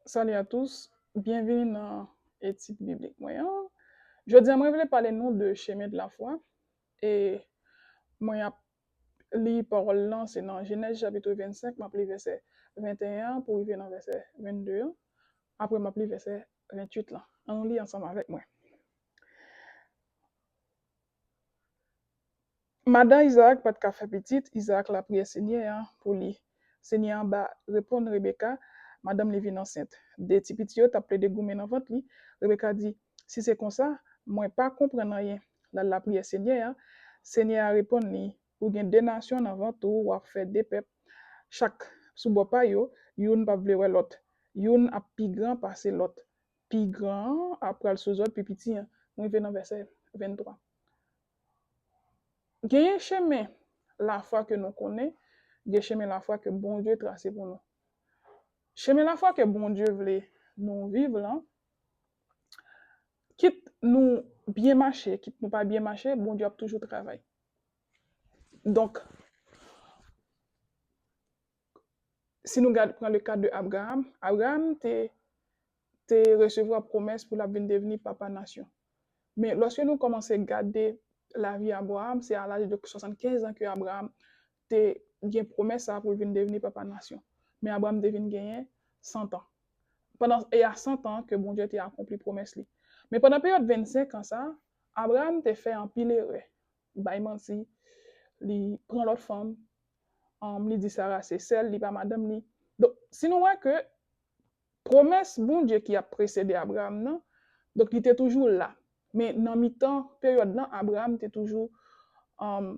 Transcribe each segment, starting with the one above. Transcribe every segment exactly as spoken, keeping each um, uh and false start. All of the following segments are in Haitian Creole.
Salut à tous, byenvini nan etid biblik mwen an. Jodi a, mwen vle pale nou de chemin de la foi. E mwen ap li pawòl lan, se nan Jenèz chapit vennsenk, m ap li vèsè venteyen an pou rive nan vèsè vennde an. Apre, m ap li vèsè venntuit lan. Ann nou li ansanm avèk mwen. Madan Izarak pa t ka fè pitit, Izarak lapriyè Senyè a pou li. Senyè a ba reponn Rebeka, madanm li vin ansent. De ti piti yo t ap plede goumen nan vant li. Rebeka di, "Si se konsa, mwen pa konprann anyen." L al lapriyè Senyè a. Senyè a reponn li, "Ou gen de nasyon nan vant ou, w ap fè de pèp, chak sou bò pa yo, youn p ap vle wè lòt. Youn ap pi gran pase lòt. Pi gran an ap pral sou zòd pi piti an." Mwen rive nan vèsè venntwa. Genyen chemen lafwa ke nou konnen, gen chemen lafwa ke Bondye trase pou nou. Chemen lafwa ke Bondye vle nou viv lan, kit nou byen mache, kit nou pa byen mache, Bondye ap toujou travay. Donk, si nou gad, pran le ka de Abraham, Abraham te, te resevwa pwomès pou l ap vin devni papa nasyon. Men lòske nou kòmanse gade lavi Abraham, se a laj de swasannkenz an ke Abraham te gen pwomès sa pou l vin devni papa nasyon. Men Abraham te vin genyen san tan. Pandan, e a san tan ke Bondye te akonpli pwomès li. Men pandan peryòd vennsenk an sa, Abraham te fè anpil erè. Bay manti, li pran lòt fanm, um, li di Sara se sè l, li pa madanm li. Donk, si nou wè ke pwomès Bondye ki ap presede Abraham nan, donk, li te toujou la. Men nan mitan peryòd lan, Abraham te toujou, um,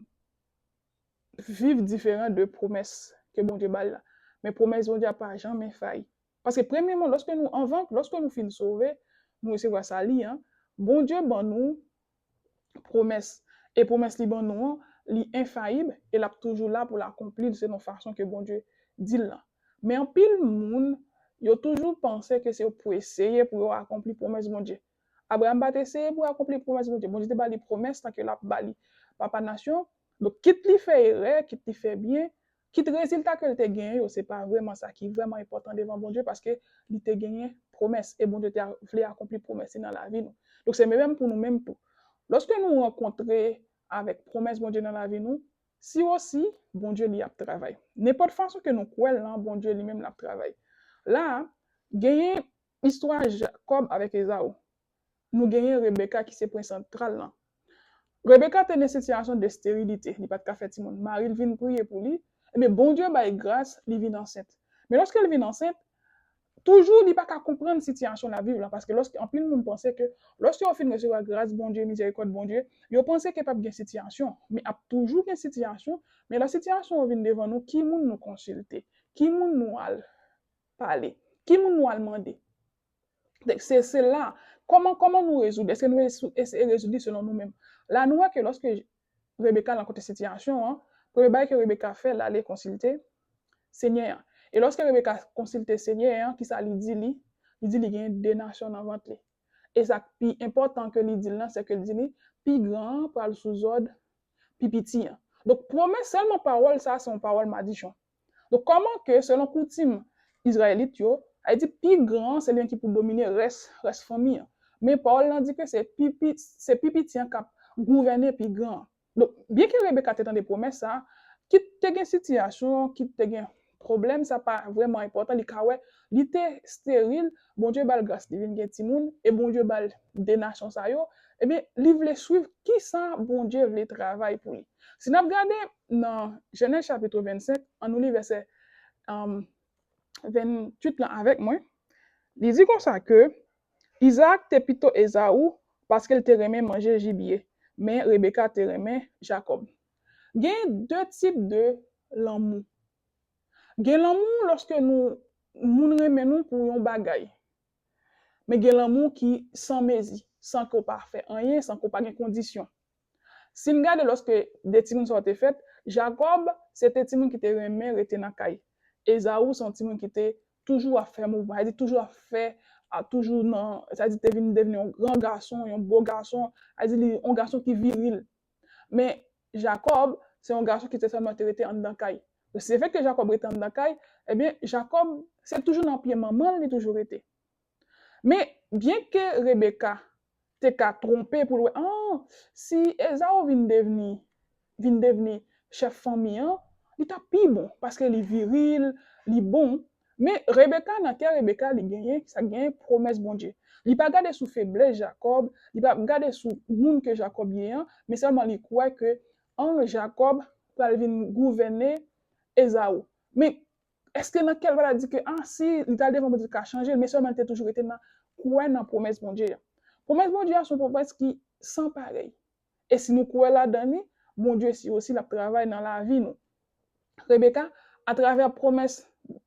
viv diferan de pwomès ke Bondye ba l la. Men pwomès Bondye a pa janmen fayi. Paske premyèman, lòske nou, anvan, lòske nou fin sove, nou resevwa sali an, Bondye ban nou pwomès. E pwomès li ban nou an, li enfayib e l ap toujou la pou l akonpli l selon fason ke Bondye di l lan. Men anpil moun, yo toujou panse ke se yo pou eseye pou yo akonpli pwomès Bondye. Abraham pa t eseye pou akonpli pwomès Bondye. Bondye te ba li pwomès lan ke l ap ba li papa nasyon. Donk, kit li fè erè, kit li fè byen, kit rezilta ke l te genyen yo, se pa vrèman sa ki vrèman enpòtan devan Bondye, paske li te genyen pwomès, e Bondye te a-, vle akonpli pwomès li nan lavi nou. Donk, se menm pou nou menm tou. Lòske nou rankontre avèk pwomès Bondye nan lavi nou, si osi, Bondye li ap travay. Nenpòt fason ke nou kwè l lan, Bondye li menm l ap travay. La, genyen istwa Jakòb avèk Ezaou. Nou genyen Rebeka ki se pwen santral lan. Rebeka te nan sitiyasyon de sterilite, li pa t ka fè timoun. Mari l vin priye pou li, ebyen Bondye bay gras, li vin ansent. Men lòske l vin ansent, toujou li pa ka konprann sitiyasyon l ap viv lan, paske lòske anpil moun panse ke lòske yo fin resevwa gras Bondye, mizerikòd Bondye, yo panse ke p ap gen sitiyasyon, men ap toujou gen sitiyasyon, men lè sitiyasyon yo vin devan nou, ki moun nou konsilte? Ki moun nou al pale? Ki moun nou al mande? Se, se la. Kòman, kòman nou rezoud? Èske nou eseye rezoud li selon nou menm? La, nou wè ke lòske Rebeka rankontre sitiyasyon an, premye bagay ke Rebeka fè, l ale konsilte Senyè an. E lòske Rebeka konsilte Senyè an, kisa li di li? Li di li gen de nasyon nan vant li. E sa k pi enpòtan ke li di l lan, se ke li di li, pi gran an pral sou zòd pi piti an. Donk, pwomès, sèlman pawòl sa, se yon pawòl madichon. Donk, kòman ke, selon koutim Izrayelit yo, sa vle di pi gran an, se li menm ki pou domine rès, rès fanmi an. Men pawòl lan di ke se pi pi-, se pi piti an k ap gouvène pi gran an. Donk, byenke Rebeka te tande pwomès sa, kit te gen sitiyasyon, kit te gen pwoblèm, sa pa vrèman enpòtan, li ka wè, li te steril, Bondye ba l gras, li vin gen timoun, e Bondye ba l de nasyon sa yo, ebyen, li vle swiv kisa Bondye vle travay pou li. Si n ap gade nan Jenèz chapit vennsenk, ann nou li vèsè, um, venntuit lan avèk mwen. Li di konsa ke Izaak te pito Ezaou paske l te renmen manje jibye, men Rebeka te renmen Jakòb. Gen de tip de lanmou. Gen lanmou lòske nou, moun renmen nou pou yon bagay. Men gen lanmou ki san mezi, san ke w pa fè anyen, san ke w pa gen kondisyon. Si n gade lòske de timoun sa yo te fèt, Jakòb se te timoun ki te renmen rete nan kay. Ezaou se yon timoun ki te toujou ap fè mouvman, sa vle di toujou ap fè, a, toujou nan, sa vle di te vin devni yon gran gason, yon bo gason, sa vle di li yon gason ki viril. Men Jakòb, se yon gason ki te sèlman te rete anndan kay. Se fèt ke Jakòb rete anndan kay, ebyen, Jakòb, se toujou nan pye manman l li toujou rete. Men, byenke Rebeka te ka twonpe pou l wè, ah, si Ezaou vin devni, vin devni chèf fanmi an, li t ap pi bon, paske li viril, li bon. Men Rebeka, nan kè Rebeka, li genyen, sa genyen pwomès Bondye. Li pa gade sou feblès Jakòb, li pa gade sou moun ke Jakòb ye an, men sèlman li kwè ke an Jakòb pral vin gouvène Ezaou. Men èske nan kè l pa ta di ke, ah, si li t al devan Bondye, li ka chanje l, men sèlman li te toujou rete nan kwè nan pwomès Bondye a. Pwomès Bondye a se yon pwomès ki san parèy. E si nou kwè ladan li, Bondye si osi l ap travay nan lavi nou. Rebeka, atravè pwomès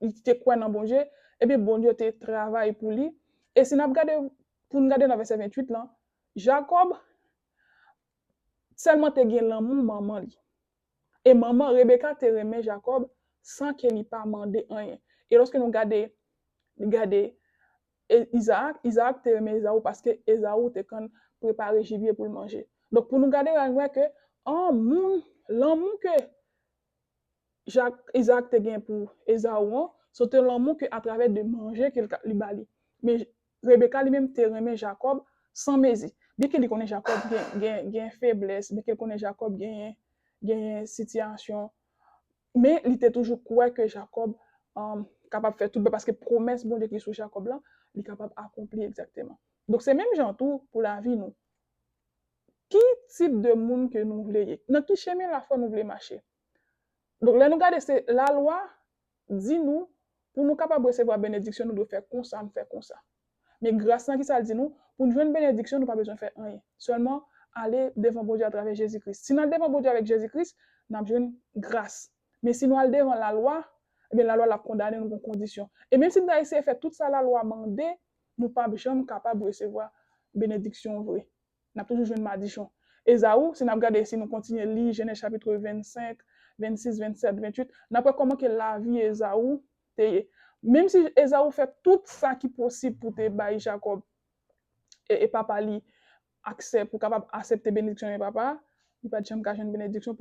li te kwè nan Bondye, ebyen Bondye te travay pou li. E si n ap gade, pou n gade nan vèsè venntuit lan, Jakòb sèlman te gen lanmou manman li. E manman Rebeka te renmen Jakòb san ke li pa mande anyen. E lòske nou gade, gade e Izaak, Izaak te renmen Ezaou paske Ezaou te konn prepare jibye pou l manje. Donk, pou nou gade la, nou wè ke an moun, lanmou ke Jak, Izaak te gen pou Ezaou an, se te lanmou ke atravè de manje ke l ka- li ba li. Men Rebeka li menm te renmen Jakòb san mezi. Byenke li konnen Jakòb gen, gen, gen feblès, byenke l konnen Jakòb genyen, genyen sitiyasyon, men li te toujou kwè ke Jakòb um, kapab fè tout bagay, paske pwomès Bondye ki sou Jakòb lan, li kapab akonpli egzakteman. Donk, se menm jan tou pou lavi nou. Ki tip de moun ke nou vle ye? Nan ki chemen lafwa nou vle mache? Donk, lè nou gade, se lalwa di nou, pou nou kapab resevwa benediksyon, nou dwe fè konsa, nou fè konsa. Men gras lan, ki sa l di nou? Pou n jwenn benediksyon, nou pa bezwen fè anyen. Sèlman, ale devan Bondye atravè Jezi Kris. Si n al devan Bondye avèk Jezi Kris, n ap jwenn gras. Men si nou al devan lalwa, ebyen, lalwa l ap kondane nou pou kondisyon. E menm si n ta eseye fè tout sa lalwa mande, nou p ap janm kapab resevwa benediksyon vre. N ap toujou jwenn madichon. Ezaou, si n ap gade, si nou kontinye li Jenèz chapit vennsenk, vennsis, vennsèt, venntuit, n ap wè kòman ke lavi Ezaou te ye. Menm si Ezaou fè tout sa ki posib pou te bay Jakòb e, e papa li aksè pou kapab aksepte benediksyon e papa, li pa t janm ka jwenn benediksyon